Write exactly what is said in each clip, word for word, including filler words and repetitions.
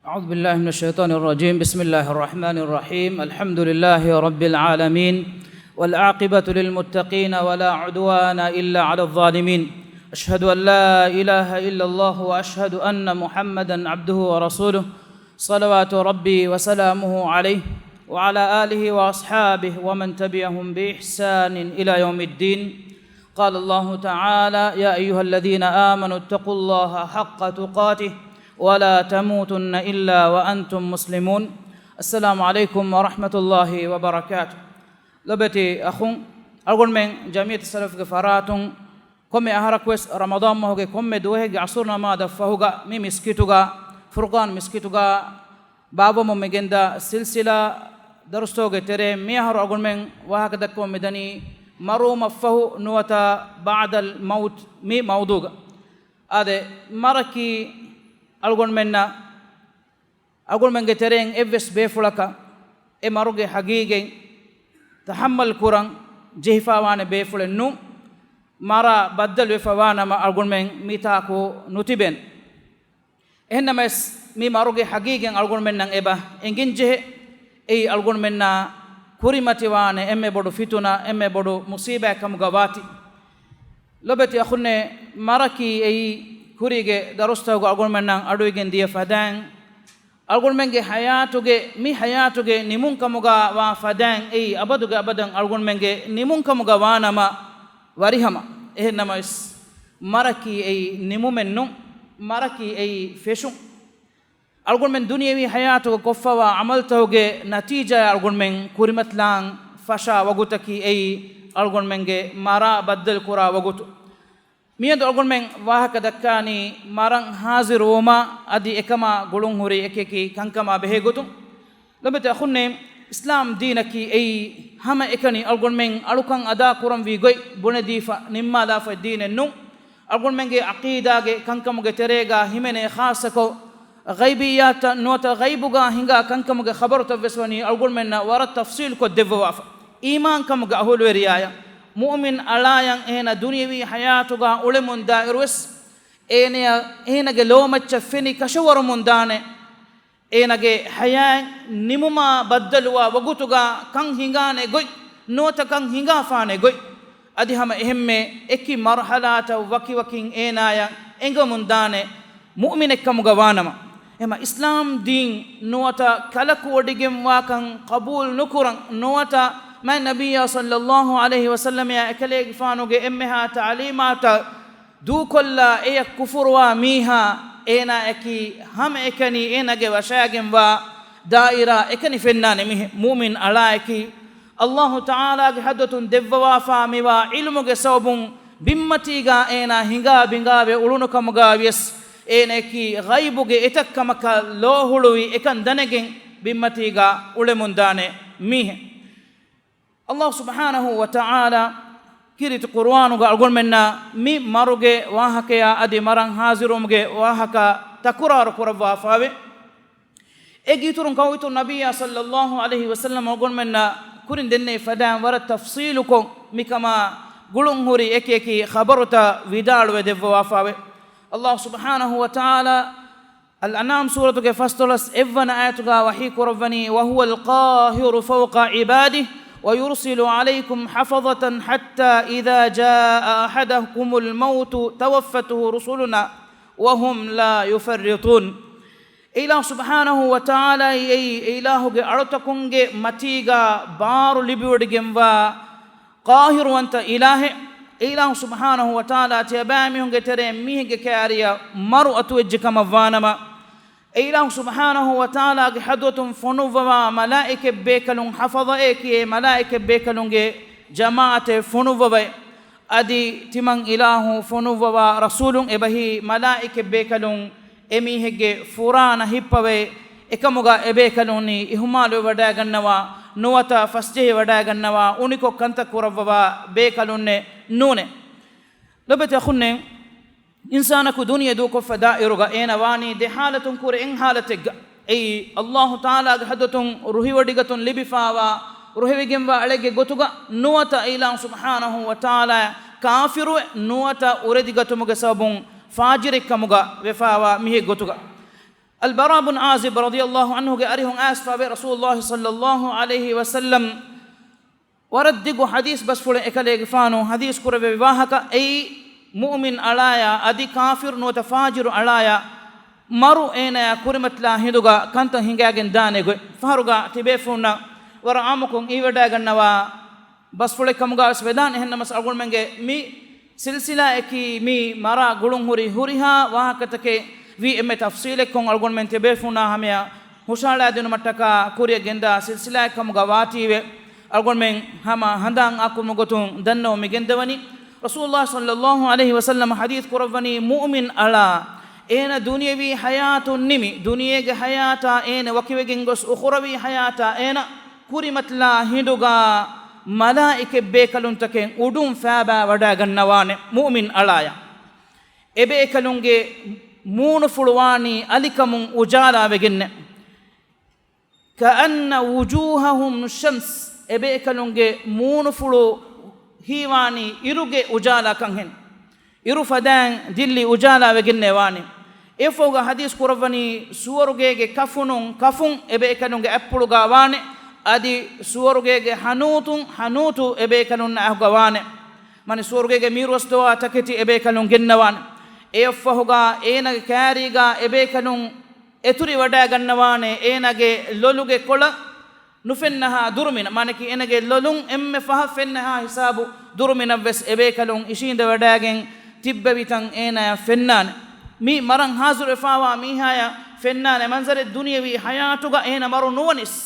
أعوذ بالله من الشيطان الرجيم. بسم الله الرحمن الرحيم. الحمد لله رب العالمين. والعاقبة للمتقين ولا عدوان إلا على الظالمين. أشهد أن لا إله إلا الله وأشهد أن محمدا عبده ورسوله. صلوات ربي وسلامه عليه وعلى آله وأصحابه ومن تبعهم بإحسان إلى يوم الدين. قال الله تعالى: يا أيها الذين آمنوا اتقوا الله حق تقاته ولا تموتن إلا وأنتم مسلمون. السلام عليكم ورحمة الله وبركاته. ލޮބެތި އަޚުން، އަޅުގަނޑުމެން ޖަމްޢިއްޔަތު ސަލަފްގެ ފަރާތުން ކޮންމެ އަހަރަކުވެސް ރަމަޟާން މަހުގެ ކޮންމެ ދުވަހެއްގެ ޢަޞްރު ނަމާދަށް ފަހުގަ މި މިސްކިތުގަ، ފުރުޤާން މިސްކިތުގަ ބާއްވަމުން މިގެންދާ ސިލްސިލާ ދަރުސްތަކުގެ ތެރޭ މިއަހަރު އަޅުގަނޑުމެން ވާހަކަ ދައްކަމުން މިދަނީ މަރުވުމަށްފަހު ނުވަތަ ބަޢްދަލް މައުތު މި މައުޟޫޢުގަ. އާދެ، މަރަކީ އަޅުގަނޑުމެންނަށް، އަޅުގަނޑުމެންގެ ތެރެއިން އެއްވެސް ބޭފުޅަކަށް އެ މަރުގެ ހަގީގަތް ތަޙައްމަލް ކުރަން ޖެހިފަވާނެ ބޭފުޅެއް ނޫން. މަރާ ބައްދަލުވެފަވާނަމަ އަޅުގަނޑުމެން މިތާކު ނުތިބޭނެ. އެހެންނަމަވެސް، މި މަރުގެ ހަގީގަތް އަޅުގަނޑުމެންނަށް އެބަ އެނގެންޖެހޭ. އެއީ އަޅުގަނޑުމެންނާ ކުރިމަތިވާނެ އެންމެ ބޮޑު ފިތުނަ، އެންމެ ބޮޑު މުޞީބާތް ކަމުގަ ވާތީ. ލޮބެތި އަޚުންނޭ، މަރަކީ އެއީ ކުރީގެ ދަރުސްތަކުގަ އަޅުގަނޑުމެންނަށް އަޑުއިވިގެން ދިޔަ ފަދައިން، އަޅުގަނޑުމެންގެ ޙަޔާތުގެ، މި ޙަޔާތުގެ ނިމުން ކަމުގަ ވާ ފަދައިން އެއީ އަބަދުގެ އަބަދަށް އަޅުގަނޑުމެންގެ ނިމުން ކަމުގަ ވާނަމަ، ވަރިހަމަ. އެހެންނަމަވެސް، މަރަކީ އެއީ ނިމުމެއް ނޫން، މަރަކީ އެއީ ފެށުން. އަޅުގަނޑުމެން ދުނިޔެވީ ޙަޔާތުގަ ކޮށްފަވާ ޢަމަލުތަކުގެ ނަތީޖާއާ އަޅުގަނޑުމެން ކުރިމަތިލާން ފަށާ ވަގުތަކީ އެއީ އަޅުގަނޑުމެންގެ މަރާ ބައްދަލުކުރާ ވަގުތު. މިއަދު އަޅުގަނޑުމެން ވާހަކަ ދައްކާނީ މަރަން ޙާޟިރުވުމާ އަދި އެކަމާ ގުޅުންހުރި އެކިއެކި ކަންކަމާ ބެހޭ ގޮތުން. ލޮބެތި އަޚުންނޭ، އިސްލާމް ދީނަކީ އެއީ ހަމައެކަނި އަޅުގަނޑުމެން އަޅުކަން އަދާކުރަންވީ ގޮތް ބުނެދީފަ ނިންމާލާފައި ދީނެއް ނޫން. އަޅުގަނޑުމެންގެ ޢަޤީދާގެ ކަންކަމުގެ ތެރޭގަ ހިމެނޭ ޚާއްޞަކޮށް، ޣައިބިއްޔާތައް ނުވަތަ ޣައިބުގަ ހިނގާ ކަންކަމުގެ ޚަބަރުތައްވެސް ވަނީ އަޅުގަނޑުމެންނަށް ވަރަށް ތަފްޞީލުކޮށް ދެއްވަވާފަ. އީމާންކަމުގެ އަހުލުވެރިޔާޔަށް، މުއުމިން އަޅާޔަށް އޭނަ ދުނިޔެވީ ޙަޔާތުގަ އުޅެމުން ދާއިރުވެސް، އޭނަޔަށް އޭނަގެ ލޯމައްޗަށް ފެނި ކަށަވަރުމުން ދާނެ. އޭނަގެ ޙަޔާތް ނިމުމާ ބައްދަލުވާ ވަގުތުގަ ކަން ހިނގާނެ ގޮތް، ނުވަތަ ކަން ހިނގާފާނެ ގޮތް، އަދި ހަމަ އެހެންމެ އެކި މަރުޙަލާތައް ވަކިވަކިން އޭނާޔަށް އެނގަމުން ދާނެ މުއުމިނެއްކަމުގަ ވާނަމަ، އެމަ އިސްލާމް ދީން ނުވަތަ ކަލަކުވޮޑިގެންވާކަން ޤަބޫލު ނުކުރަން، ނުވަތަ މާތް ނަބިއްޔާ ޞައްލައްލާހު ޢަލައިހި ވަސައްލަމަޔާ އެކަލޭގެފާނުގެ އެންމެހާ ތަޢުލީމާތަށް ދޫކޮށްލާ އެޔަށް ކުފުރުވާ މީހާ، އޭނާއަކީ ހަމައެކަނި އޭނާގެ ވަށާގެންވާ ދާއިރާ އެކަނި ފެންނާނެ މީހެއް. މުއުމިން އަޅާއަކީ، ﷲ ތަޢާލާގެ ޙަޟްރަތުން ދެއްވަވާފާ މިވާ ޢިލްމުގެ ސަބަބުން ބިންމަތީގާ އޭނާ ހިނގާ ބިނގާވެ އުޅުނު ކަމުގާ ވިޔަސް، އޭނައަކީ ޣައިބުގެ އެތައް ކަމަކަށް ލޯ ހުޅުވި އެކަން ދަނެގެން ބިންމަތީގާ އުޅެމުންދާނެ މީހެއް. ﷲ ސުބްޙާނަހޫ ވަތަޢާލާ ކީރިތި ޤުރުއާނުގަ އަޅުގަނޑުމެންނަށް މި މަރުގެ ވާހަކަޔާ އަދި މަރަން ޙާޟިރުވުމުގެ ވާހަކަ ތަކުރާރު ކުރައްވާފާވޭ. އޭގެ އިތުރުން ކައުއިތު ނަބިއްޔާ ޞައްލައްލާހު ޢަލައިހި ވަސައްލަމަ އަޅުގަނޑުމެންނަށް ކުރިން ދެންނެވި ފަދައިން ވަރަށް ތަފްޞީލުކޮށް މިކަމާ ގުޅުންހުރި އެކިއެކި ޚަބަރުތައް ވިދާޅުވެ ދެއްވަވާފާވޭ. ﷲ ސުބްޙާނަހޫ ވަތަޢާލާ އަލްއަންޢާމް ސޫރަތުގެ ފަސްދޮޅަސް އެއްވަނަ އާޔަތުގަ ވަޙީ ކުރައްވަނީ، وهو القاهر فوق عباده ويرسل عليكم حفظة حتى إذا جاء أحدكم الموت توفته رسلنا وهم لا يفرطون. އެއިލާހު ސުބްޙާނަހޫ ވަތަޢާލާއީ އެއީ އެއިލާހުގެ އަޅުތަކުންގެ މަތީގަ ބާރު ލިބިވޮޑިގެންވާ ޤާހިރުވަންތަ އިލާހެއް. އެއިލާހު ސުބްޙާނަހޫ ވަތަޢާލާ ތިޔަބައިމީހުންގެ ތެރެއިން މީހެއްގެ ކައިރިއަށް މަރު އަތުވެއްޖެ ކަމަށް ވާނަމަ، އެއިލާހު ސުބްޙާނަހޫ ވަތަޢާލާގެ ޙަޟްރަތުން ފޮނުއްވަވާ މަލާއިކަތް ބޭކަލުން، ޙަފަޟައޭ ކިޔޭ މަލާއިކަތް ބޭކަލުންގެ ޖަމާޢަތެއް ފޮނުއްވަވައި، އަދި ތިމަން އިލާހު ފޮނުއްވަވާ ރަސޫލުން އެބަހީ މަލާއިކަތް ބޭކަލުން އެމީހެއްގެ ފުރާނަ ހިއްޕަވައި، އެކަމުގަ އެބޭކަލުންނީ އިހުމާލުވެވަޑައިގަންނަވާ، ނުވަތަ ފަސްޖެހިވަޑައިގަންނަވާ، އުނިކޮށް ކަންތައް ކުރައްވަވާ ބޭކަލުންނެއް ނޫނޭ. ލޮބެތި އަޚުންނޭ، އިންސާނަކު ދުނިޔެ ދޫކޮށްފަ ދާއިރުގަ އޭނަ ވާނީ ދެ ޙާލަތުން ކުރެ އެއް ޙާލަތެއްގަ. އެއީ، ﷲ ތަޢާލާގެ ޙަޟްރަތުން ރުހިވޮޑިގަތުން ލިބިފާވާ، ރުހެވިގެންވާ އަޅެއްގެ ގޮތުގަ، ނުވަތަ އިލާހު ސުބްޙާނަހޫ ވަތަޢާލާ ކާފިރުވެ، ނުވަތަ އުރެދިގަތުމުގެ ސަބަބުން ފާޖިރެއްކަމުގަ ވެފާވާ މީހެއް ގޮތުގަ. އަލްބަރާ ބުން ޢާޒިބް ރަޟިޔަﷲ ޢަންހުގެ އަރިހުން އައިސްފަވޭ، ރަސޫލުﷲ ޞައްލަﷲ ޢަލައިހި ވަސައްލަމް ވަރަށް ދިގު ޙަދީޘް ބަސްފުޅެއް އެކަލޭގެފާނު ޙަދީޘް ކުރެއްވި ވާހަކަ. އެއީ މުއުމިން އަޅާޔާ އަދި ކާފިރު ނުވަތަ ފާޖިރު އަޅާޔާ މަރު އޭނަޔާ ކުރިމަތިލާ ހިނދުގަ ކަންތައް ހިނގައިގެން ދާނެ ގޮތް. ފަހަރުގަ ތިބޭފުޅުންނަށް ވަރަށް ޢާއްމުކޮށް ހީވަޑައިގަންނަވާ ބަސްފުޅެއް ކަމުގަވެސް ވެދާނެ. އެހެންނަމަސް އަޅުގަނޑުމެންގެ މި ސިލްސިލާއަކީ މި މަރާ ގުޅުންހުރި ހުރިހާ ވާހަކަތަކެއް ވީ އެންމެ ތަފްޞީލެއްކޮށް އަޅުގަނޑުމެން ތިބޭފުޅުންނާ ހަމަޔަށް ހުށަހަޅައިދިނުމަށްޓަކާ ކުރިއަށް ގެންދާ ސިލްސިލާއެއް ކަމުގަ ވާތީވެ، އަޅުގަނޑުމެން ހަމަ ހަނދާން އާކުރުމުގެ ގޮތުން ދަންނަވަން މިގެންދަވަނީ، ރަސޫލުﷲ ޞައްލަﷲ ޢަލައިހި ވަސައްލަމަ ޙަދީޘް ކުރައްވަނީ، މުއުމިން އަޅާ އޭނަ ދުނިޔަވީ ޙަޔާތުން ނިމި، ދުނިޔޭގެ ޙަޔާތާ އޭނަ ވަކިވެގެން ގޮސް، އުޚުރަވީ ޙަޔާތާ އޭނަ ކުރިމަތިލާ ހިނދުގަ މަލާއިކަތް ބޭކަލުންތަކެއް އުޑުން ފައިބާ ވަޑައިގަންނަވާނެ މުއުމިން އަޅާޔަށް. އެބޭކަލުންގެ މޫނުފުޅު ވާނީ އަލިކަމުން އުޖާލާވެގެންނެ. كأن وجوههم شمس، އެބޭކަލުންގެ މޫނުފުޅު ހީވާނީ އިރުގެ އުޖާލާކަންހެން. އިރު ފަދައިން ދިއްލި އުޖާލާވެގެންނެވާނެ. އެއަށްފަހުގަ ޙަދީޘް ކުރައްވަނީ، ސުވަރުގޭގެ ކަފުނުން ކަފުން އެބޭކަލުންގެ އަތްޕުޅުގަ ވާނެ، އަދި ސުވަރުގޭގެ ޙަނޫތުން ޙަނޫތު އެބޭކަލުންނަށް އަހުގަ ވާނެ. މާނަ ސުވަރުގޭގެ މީރުވަސްދުވާ ތަކެތި އެބޭކަލުން ގެންނަވާނެ. އެއަށްފަހުގަ އޭނަގެ ކާރީގަ އެބޭކަލުން އެތުރިވަޑައިގަންނަވާނެ އޭނަގެ ލޮލުގެ ކޮޅަށް ނުފެންނަހާ ދުރުމިނަށް، މާނަކީ އޭނަގެ ލޮލުން އެންމެ ފަހަށް ފެންނަހާ ހިސާބު ދުރުމިނަށްވެސް އެބޭކަލުން އިށީނދެވަޑައިގެން ތިއްބެވިތަން އޭނަޔަށް ފެންނާނެ. މި މަރަން ޙާޟިރުވެފާވާ މީހާޔަށް ފެންނާނެ މަންޒަރެއް ދުނިޔަވީ ޙަޔާތުގަ އޭނަ މަރު ނުވަނިސް،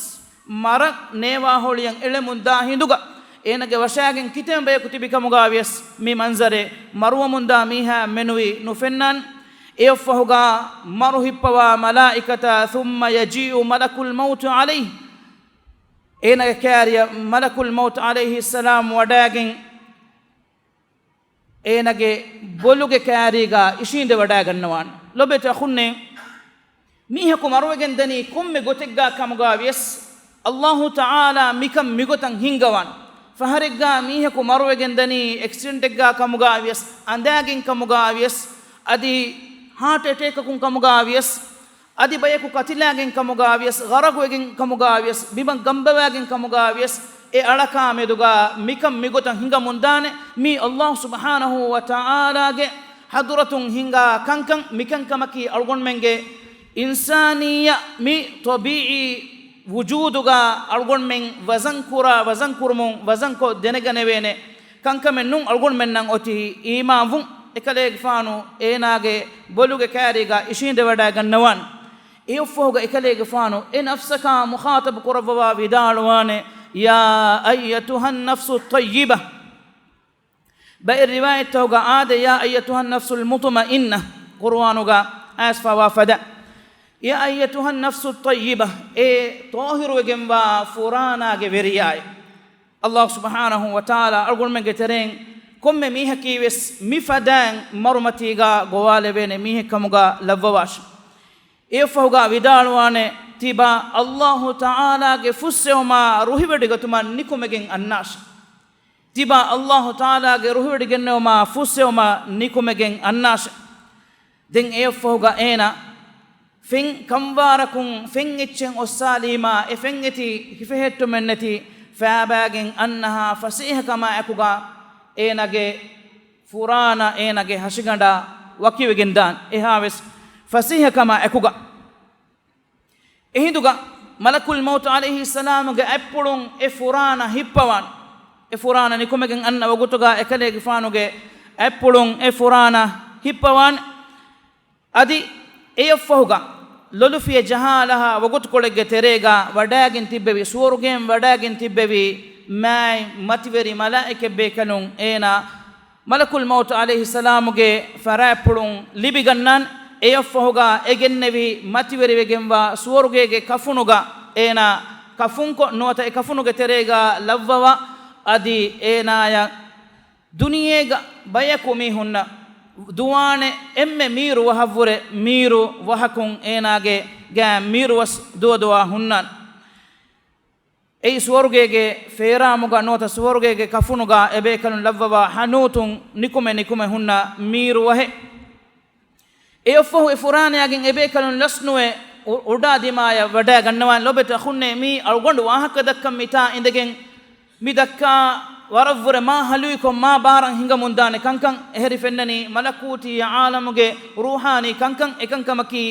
މަރަށް ނޭވާހޮޅިއަށް އެޅެމުންދާ ހިނދުގަ އޭނަގެ ވަށާގެން ކިތަންމެ ބަޔަކު ތިބިކަމުގަވިޔަސް މި މަންޒަރެއް މަރުވަމުންދާ މީހާ މެނުވީ ނުފެންނާނެ. އެއަށްފަހުގަ މަރު ހިއްޕަވާ މަލާއިކަތާ، ثم يجيء ملك الموت عليه، އޭނަގެ ކާރިއަށް މަލަކުލް މައުތު ޢަލައިހިއްސަލާމް ވަޑައިގެން އޭނަގެ ބޮލުގެ ކާރީގަ އިށީނދެވަޑައިގަންނަވާނެ. ލޮބުވެތި އަޚުންނޭ، މީހަކު މަރުވެގެން ދަނީ ކޮންމެ ގޮތެއްގަ ކަމުގަވިޔަސް، އައްލާހު ތަޢާލާ މިކަން މިގޮތަށް ހިންގަވާނެ. ފަހަރެއްގަ މީހަކު މަރުވެގެން ދަނީ އެކްސިޑެންޓެއްގަ ކަމުގަވިޔަސް، އަނދާގެން ކަމުގަވިޔަސް، އަދި ހާޓް އެޓޭކަކުން ކަމުގަވިޔަސް، އަދި ބަޔަކު ކަތިލާގެން ކަމުގަވިޔަސް، ޣަރަޤުވެގެން ކަމުގަވިޔަސް، ބިމަށް ގަނބަވާގެން ކަމުގަވިޔަސް، އެ އަޅަކާ މެދުގަ މިކަން މިގޮތަށް ހިނގަމުންދާނެ. މީ އައްލާހު ސުބްޙާނަހު ވަތަޢާލާގެ ޙަޟްރަތުން ހިނގާ ކަންކަން. މިކަންކަމަކީ އަޅުގަނޑުމެންގެ އިންސާނިއްޔަ މި ޠަބީޢީ ވުޖޫދުގަ އަޅުގަނޑުމެން ވަޒަން ކުރާ، ވަޒަން ކުރުމުން ވަޒަންކޮށް ދެނެގަނެވޭނެ ކަންކަމެއް ނޫން. އަޅުގަނޑުމެންނަށް އޮތީ އީމާންވުން. އެކަލޭގެފާނު އޭނާގެ ބޮލުގެ ކާރީގަ އިށީނދެވަޑައިގަންނަވާނެ. އެއަށްފަހުގަ އެކަލޭގެފާނު އެ ނަފްސަކާ މުޚާޠަބު ކުރައްވަވާ ވިދާޅުވާނެ، يا أيتها النفس الطيبة. ބައެއް ރިވާޔަތްތަކުގަ އާދެ، يا أيتها النفس المطمئنة، ޤުރުއާނުގަ އައިސްފަވާ ފަދަ، يا أيتها النفس الطيبة، އޭ ޠާހިރުވެގެންވާ ފުރާނާގެ ވެރިޔާއޭ. އައްލާހު ސުބްޙާނަހު ވަތަޢާލާ އަޅުގަނޑުމެންގެ ތެރެއިން ކޮންމެ މީހަކީވެސް މިފަދައިން މަރުމަތީގަ ގޮވާލެވޭނެ މީހެއްކަމުގަ ލައްވަވާށި. އެއަށްފަހުގަ ވިދާޅުވާނެ، ތިބާ އައްލާހު ތަޢާލާގެ ފުއްސެވުމާ ރުހިވެޑިގަތުމަށް ނިކުމެގެން އަންނާށި. ތިބާ އައްލާހު ތަޢާލާގެ ރުހިވެޑިގެންނެވުމާ ފުއްސެވުމަށް ނިކުމެގެން އަންނާށި. ދެން އެއަށްފަހުގަ އޭނަ ފެން ކަންވާރަކުން ފެން އެއްޗެއް އޮއްސާލީމާ، އެ ފެން އެތި ހިފެހެއްޓުމެއްނެތި ފައިބާގެން އަންނަހާ ފަސޭހަކަމާ އެކުގަ އޭނަގެ ފުރާނަ އޭނަގެ ހަށިގަނޑަށް ވަކިވެގެންދާން. އެހާވެސް ފަސޭހަކަމާ އެކުގަ. އެހިނދުގަ މަލަކުލް މައުތު ޢަލައިހިއްސަލާމުގެ އަތްޕުޅުން އެ ފުރާނަ ހިއްޕަވާން. އެ ފުރާނަ ނިކުމެގެން އަންނަ ވަގުތުގަ އެކަލޭގެފާނުގެ އަތްޕުޅުން އެ ފުރާނަ ހިއްޕަވާން. އަދި އެއަށްފަހުގަ ލޮލުފިޔަ ޖަހާލަހާ ވަގުތުކޮޅެއްގެ ތެރޭގަ ވަޑައިގެން ތިއްބެވި، ސުވަރުގެއިން ވަޑައިގެން ތިއްބެވި މާތް މަތިވެރި މަލާއިކަތްބޭކަލުން އޭނާ މަލަކުލް މައުތު ޢަލައިހިއްސަލާމުގެ ފަރާތްޕުޅުން ލިބިގަންނާން. އެއަށްފަހުގަ އެ ގެންނެވި މަތިވެރިވެގެންވާ ސުވަރުގޭގެ ކަފުނުގަ އޭނާ ކަފުންކޮށް ނުވަތަ އެ ކަފުނުގެ ތެރޭގަ ލައްވަވާ. އަދި އޭނާޔަށް ދުނިޔޭގަ ބަޔަކު މީ ހުންނަ ދުވާނެ އެންމެ މީރު ވަހަށްވުރެ މީރު ވަހަކުން އޭނާގެ ގާތް މީރުވަސް ދުވަދުވާ ހުންނާން. އެއީ ސުވަރުގޭގެ ފޭރާމުގަ ނުވަތަ ސުވަރުގޭގެ ކަފުނުގަ އެބޭކަލުން ލައްވަވާ ޙަނޫތުން ނިކުމެ ނިކުމެ ހުންނަ މީރު ވަހެއް. އެއަށްފަހު އެ ފުރާނަޔާގެން އެބޭކަލުން ލަސްނުވެ، އު-، އުޑާ ދިމާޔަށް ވަޑައިގަންނަވާނެ. ލޯބިވެތި އަޚުންނޭ، މީ އަޅުގަނޑު ވާހަކަ ދައްކަން މިތާ އިނދެގެން މި ދައްކާ ވަރަށްވުރެ މާ ހަލުއިކޮށް މާ ބާރަށް ހިނގަމުން ދާނެ ކަންކަން، އެހެރީ ފެންނަނީ މަލަކޫތީ އާލަމުގެ ރޫޙާނީ ކަންކަން، އެކަންކަމަކީ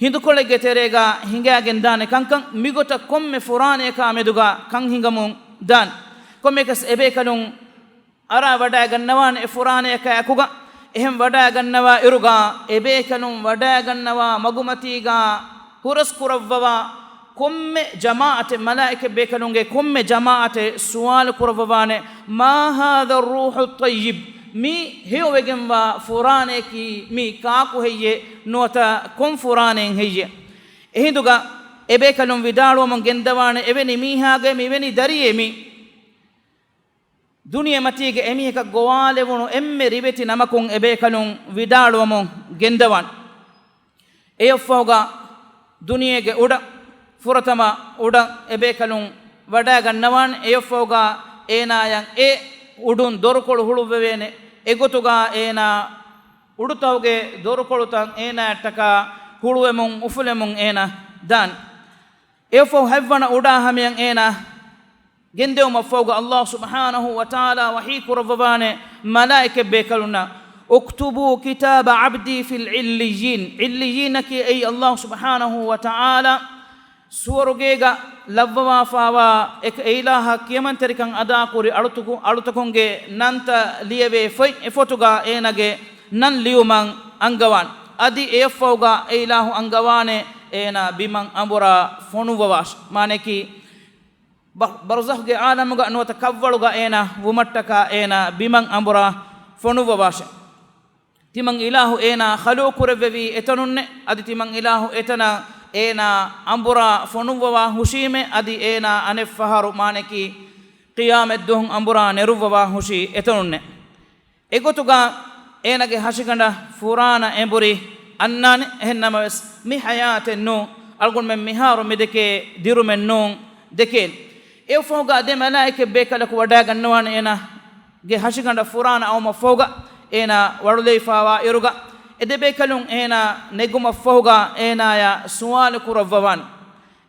ހިނދުކޮޅެއްގެ ތެރޭގަ ހިނގާގެން ދާނެ ކަންކަން، މިގޮތަށް ކޮންމެ ފުރާނަޔަކާ މެދުގަ ކަން ހިނގަމުން ދާނެ. ކޮންމެއަކަސް އެބޭކަލުން އަރާ ވަޑައިގަންނަވާނެ އެ ފުރާނަޔަކާ އެކުގަ. އެހެން ވަޑައިގަންނަވާ އިރުގަ، އެބޭކަލުން ވަޑައިގަންނަވާ މަގުމަތީގަ ހުރަސް ކުރައްވަވާ ކޮންމެ ޖަމާޢަތެއް، މަލާއިކަ ބޭކަލުންގެ ކޮންމެ ޖަމާޢަތެއް ސުވާލު ކުރައްވަވާނެ، "ما هذا الروح الطيب؟" މި ހެޔޮވެގެންވާ ފުރާނަޔަކީ މީ ކާކު ހެއްޔޭ؟ ނުވަތަ ކޮން ފުރާނައެއް ހެއްޔޭ؟ އެހިނދުގަ އެބޭކަލުން ވިދާޅުވަމުން ގެންދަވާނެ، އެވެނި މީހާގެ މިވެނި ދަރިއޭ މީ. ދުނިޔެމަތީގެ އެމީހަކަށް ގޮވާލެވުނު އެންމެ ރިވެތި ނަމަކުން އެބޭކަލުން ވިދާޅުވަމުން ގެންދަވާން. އެއަށްފަހުގަ ދުނިޔޭގެ އުޑަށް، ފުރަތަމަ އުޑަށް އެބޭކަލުން ވަޑައިގަންނަވާން. އެއަށްފަހުގަ އޭނާޔަށް އެ އުޑުން ދޮރުކޮޅު ހުޅުއްވެވޭނެ. އެގޮތުގަ އޭނާ އުޑުތަކުގެ ދޮރުކޮޅުތައް އޭނާއަށްޓަކާ ހުޅުވެމުން އުފުލެމުން އޭނާ ދާން. އެއަށްފަހު ހަތްވަނަ އުޑާ ހަމަޔަށް އޭނާ ގެންދެވުމަށްފަހުގަ ﷲ ސުބްޙާނަހޫ ވަތަޢާލާ ވަޙީ ކުރައްވަވާނެ މަލާއިކަ ބޭކަލުންނަށް، "اكتبوا كتاب عبدي في العليين." ޢިއްލިއްޔީނަކީ އެއީ ﷲ ސުބްޙާނަހޫ ވަތަޢާލާ ސުވަރުގޭގަ ލައްވަވާފާވާ އެކަ އެއިލާހަށް ކިޔަމަންތެރިކަން އަދާކުރި އަޅުތަކު-، އަޅުތަކުންގެ ނަންތައް ލިޔެވޭ ފޮތް އެފޮތުގަ އޭނާގެ ނަން ލިޔުމަށް އަންގަވާނެ. އަދި އެއަށްފަހުގަ އެއިލާހު އަންގަވާނެ އޭނާ ބިމަށް އަނބުރާ ފޮނުއްވަވާށި. މާނައަކީ، ބަ-، ބަރުޒަޚުގެ އާލަމުގަ ނުވަތަ ކަށްވަޅުގަ އޭނާ ވުމަށްޓަކާ އޭނާ ބިމަށް އަނބުރާ ފޮނުއްވަވާށެ. ތިމަން އިލާހު އޭނާ ޚަލުޤު ކުރެއްވެވީ އެތަނުންނެ، އަދި ތިމަން އިލާހު އެތަނަށް އޭނާ އަނބުރާ ފޮނުއްވަވާ ހުށީމެ، އަދި އޭނާ އަނެއްފަހަރު މާނައަކީ ޤިޔާމަތްދުވަހު އަނބުރާ ނެރުއްވަވާ ހުށީ އެތަނުންނެ. އެގޮތުގަ އޭނާގެ ހަށިގަނޑަށް ފުރާނަ އެނބުރި އަންނާނެ. އެހެންނަމަވެސް، މި ޙަޔާތެއް ނޫން، އަޅުގަނޑުމެން މިހާރު މިދެކޭ ދިރުމެއް ނޫން ދެކޭނެ. އެއަށްފަހުގަ ދެ މަލާއިކަ ބޭކަލަކު ވަޑައިގަންނަވާނެ އޭނާގެ ހަށިގަނޑަށް ފުރާނަ އައުމަށްފަހުގަ، އޭނާ ވަޅުލައިފާވާ އިރުގަ، އެ ދެބޭކަލުން އޭނާ ނެގުމަށްފަހުގަ އޭނާޔާ ސުވާލު ކުރައްވަވާނެ.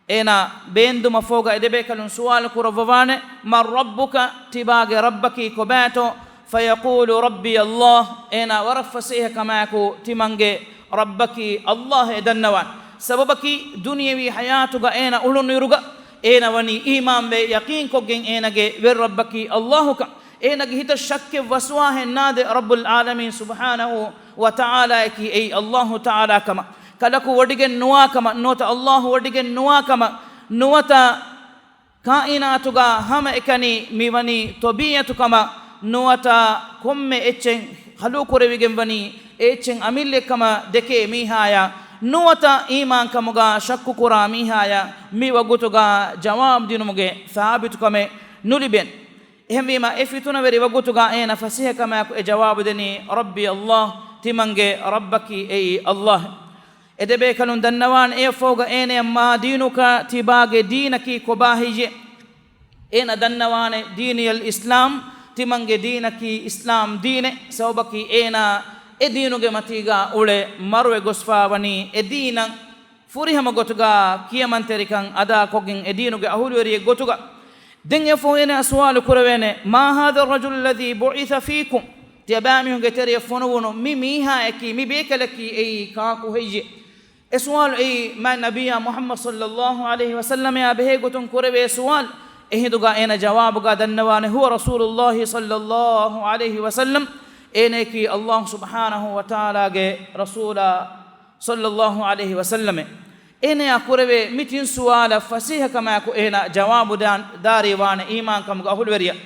އޭނާ ބޭންދުމަށްފަހުގަ އެ ދެބޭކަލުން ސުވާލު ކުރައްވަވާނެ، "من ربك؟" ތިބާގެ ރައްބަކީ ކޮބާތޯ؟ "فيقول ربي الله." އޭނާ ވަރަށް ފަސޭހަ ކަމާއެކު ތިމަންގެ ރައްބަކީ ﷲ އޭ ދަންނަވާނެ. ސަބަބަކީ، ދުނިޔެވީ ޙަޔާތުގަ އޭނާ އުޅުނުއިރުގަ އޭނާ ވަނީ އީމާންވެ ޔަޤީންކޮށްގެން އޭނާގެ ވެރި ރައްބަކީ ﷲ ކަން. އޭނާގެ ހިތަށް ޝައްކެއް ވަސްވާހެއް ނާދެ، ރައްބުލް ޢާލަމީން ސުބްޙާނަހޫ ވަތަޢާލާއަކީ އެއީ ﷲ ތަޢާލާ ކަމަށް، ކަލަކު ވޮޑިގެން ނުވާ ކަމަށް، ނުވަތަ ﷲ ވޮޑިގެން ނުވާ ކަމަށް، ނުވަތަ ކާއިނާތުގަ ހަމައެކަނި މިވަނީ ޠަބީޢަތު ކަމަށް، ނުވަތަ ކޮންމެ އެއްޗެއް ޚަލުޤު ކުރެވިގެންވަނީ އެ އެއްޗެއް އަމިއްލައެއް ކަމަށް ދެކޭ މީހާޔަށް، ނުވަތަ އީމާންކަމުގަ ޝައްކުކުރާ މީހާޔަށް މި ވަގުތުގަ ޖަވާބު ދިނުމުގެ ސާބިތުކަމެއް ނުލިބޭނެ. އެހެންވީމަ، އެ ފިތުނަވެރި ވަގުތުގަ އޭނަ ފަސޭހަކަމާއެކު އެ ޖަވާބު ދެނީ، "ربي الله، ތިމަންގެ ރައްބަކީ އެއީ ﷲ." އެ ދެބޭކަލުން ދަންނަވާން އެއަށްފަހުގަ އޭނަޔަށް، "ما دينك؟" ތިބާގެ ދީނަކީ ކޮބާ ހެއްޔޭ؟ އޭނަ ދަންނަވާނެ، "ديني الإسلام"، ތިމަންގެ ދީނަކީ އިސްލާމް ދީނެއް. ސަބަބަކީ އޭނާ އެ ދީނުގެ މަތީގަ އުޅެ މަރުވެ ގޮސްފާވަނީ އެ ދީނަށް ފުރިހަމަ ގޮތުގަ ކިޔަމަންތެރިކަން އަދާކޮށްގެން އެ ދީނުގެ އަހުލުވެރިއެއް ގޮތުގަ. ދެން އެއަށްފަހު އޭނާ ސުވާލު ކުރެވޭނެ، "ما هذا الرجل الذي بعث فيكم؟" ތިޔަބައިމީހުންގެ ތެރެޔަށް ފޮނުވުނު މި މީހާއަކީ، މި ބޭކަލަކީ އެއީ ކާކު ހެއްޔޭ؟ އެ ސުވާލު އެއީ މާތް ނަބިއްޔާ މުޙައްމަދު ޞައްލައްލާހު ޢަލައިހި ވަސައްލަމައާ ބެހޭ ގޮތުން ކުރެވޭ ސުވާލު. އެހިނދުގަ އޭނަ ޖަވާބުގަ ދަންނަވާނެ، "هو رسول الله صلى الله عليه وسلم." އޭނައަކީ ﷲ ސުބްޙާނަހޫ ވަތަޢާލާގެ ރަސޫލާ ޞައްލައްލާހު ޢަލައިހި ވަސައްލަމެ. އޭނަޔާ ކުރެވޭ މި ތިން ސުވާލަށް ފަސޭހަކަމާއެކު އޭނާ ޖަވާބު ދާ-، ދާރީ ވާނެ އީމާންކަމުގެ އަހުލުވެރިޔަށް.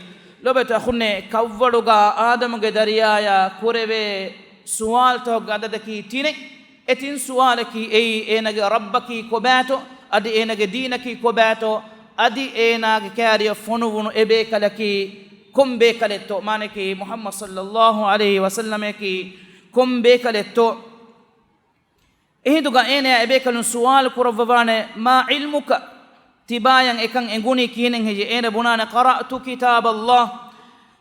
ލޯބިވެތި އަޚުންނޭ، ކަށްވަޅުގަ އާދަމުގެ ދަރިޔާޔާ ކުރެވޭ ސުވާލުތަކުގެ އަދަދަކީ ތިނެއް. އެ ތިން ސުވާލަކީ އެއީ، އޭނަގެ ރައްބަކީ ކޮބާތޯ؟ އަދި އޭނަގެ ދީނަކީ ކޮބާތޯ؟ އަދި އޭނާގެ ކާރިޔަށް ފޮނުވުނު އެ ބޭކަލަކީ ކޮން ބޭކަލެއްތޯ؟ މާނައަކީ މުޙައްމަދު ޞައްލައްލާހު ޢަލައިހި ވަސައްލަމައަކީ ކޮން ބޭކަލެއްތޯ؟ އެހިނދުގަ އޭނަޔާ އެބޭކަލުން ސުވާލު ކުރައްވަވާނެ، "ما علمك؟" ތިބާޔަށް އެކަން އެނގުނީ ކިހިނެއް ހެއްޔޭ؟ އޭނަ ބުނާނެ، "قرأت كتاب الله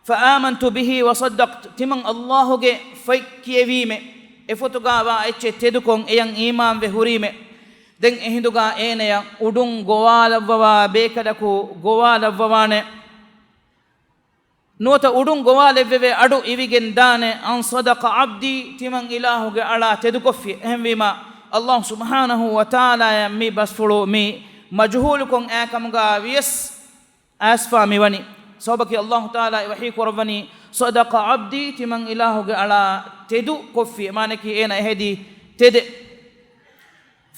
فآمنت به وصدقت." ތިމަން ﷲ ގެ ފޮތް ކިޔެވީމެ، އެފޮތުގަ ވާ އެއްޗެއް ތެދުކޮށް އެޔަށް އީމާންވެ ހުރީމެ. ދެން އެހިނދުގަ އޭނަޔަށް އުޑުން ގޮވާލައްވަވާ ބޭކަލަކު ގޮވާލައްވަވާނެ. ނުވަތަ އުޑުން ގޮވާލެއްވެވޭ އަޑު އިވިގެން ދާނެ. أن صدق عبدي، ތިމަން އިލާހުގެ އަޅާ ތެދުކޮށްފި. އެހެންވީމާ، ﷲ ސުބްޙާނަހޫ ވަތަޢާލާޔަށް މި ބަސްފުޅު މި މަޖުހޫލުކޮށް އާ ކަމުގަ ވިޔަސް އައިސްފާ މިވަނީ. ސަބަބަކީ ﷲ ތަޢާލާ ވަޙީ ކުރައްވަނީ، صدق عبدي، ތިމަން އިލާހުގެ އަޅާ ތެދު ކޮށްފި. މާނައަކީ އޭނަ އެހެދީ ތެދެއް.